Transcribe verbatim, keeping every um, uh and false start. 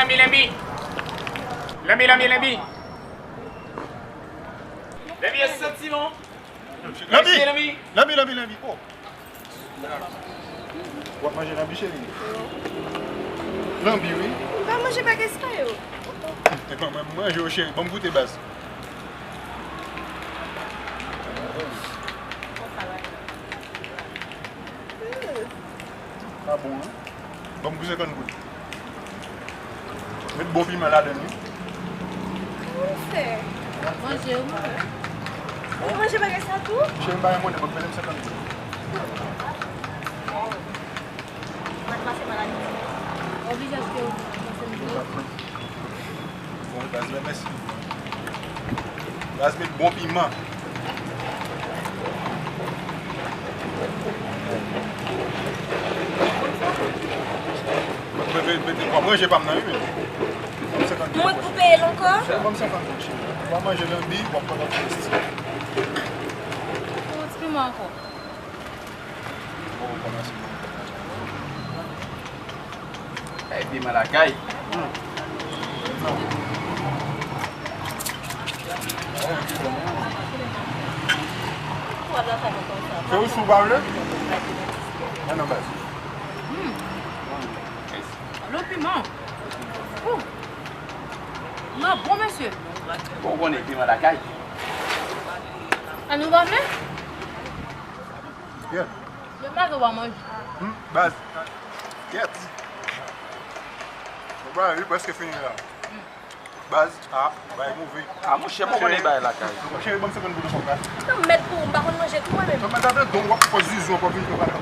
Lanbi, lanbi. Lanbi, lanbi, lanbi. Lanbi, e santiman. Lanbi! Lanbi, lanbi, lanbi, lanbi. Oh. W ap manje lanbi, cheri? Lanbi, wi. M pa manje bagay sa yo. E pa mwen, m manje yo, cheri. Ban m goute, baz. Pa bon, non? Ban m pou senkant goud. Met bon piman ladan l, wi. Kòman w fè? Manje, wi. Ou manje bagay sa tou? Cheri, m pa gen monnen, ban m, mete m senkant goud. M ap pase maladi. Oblije achte yon. Bon, baz, mèsi. Baz, met bon piman. Mwen, mwen, mwen, mwen, mwen manje pa m nan, wi, men. Mwen pou peye l ankò? Ban m senkant goud, cheri. W ap manje lanbi, w ap pran lòt chèz. Yon ti piman ankò. Bon, bon, mèsi. Ay, piman lakay. Se ou sou pa vle? Mwen nan baz. Lo piman. Ou. Nan bon, mesye. Bon, ou konnen piman lakay. An nou pa vle? Yeah. Mwen pa gen w a manje. Hmm, baz. Kèt. Bon, bagay, li prèske fini la. Baz, a, bagay move. A, monchè, bon, konnen bagay lakay. Monchè, ban m senkant goud ankò, baz. Nan mèd pou ou, m pa konn manje tou, mwen menm. Nan mèd avè don, w ap fè zizou ankò, vin fè bagay.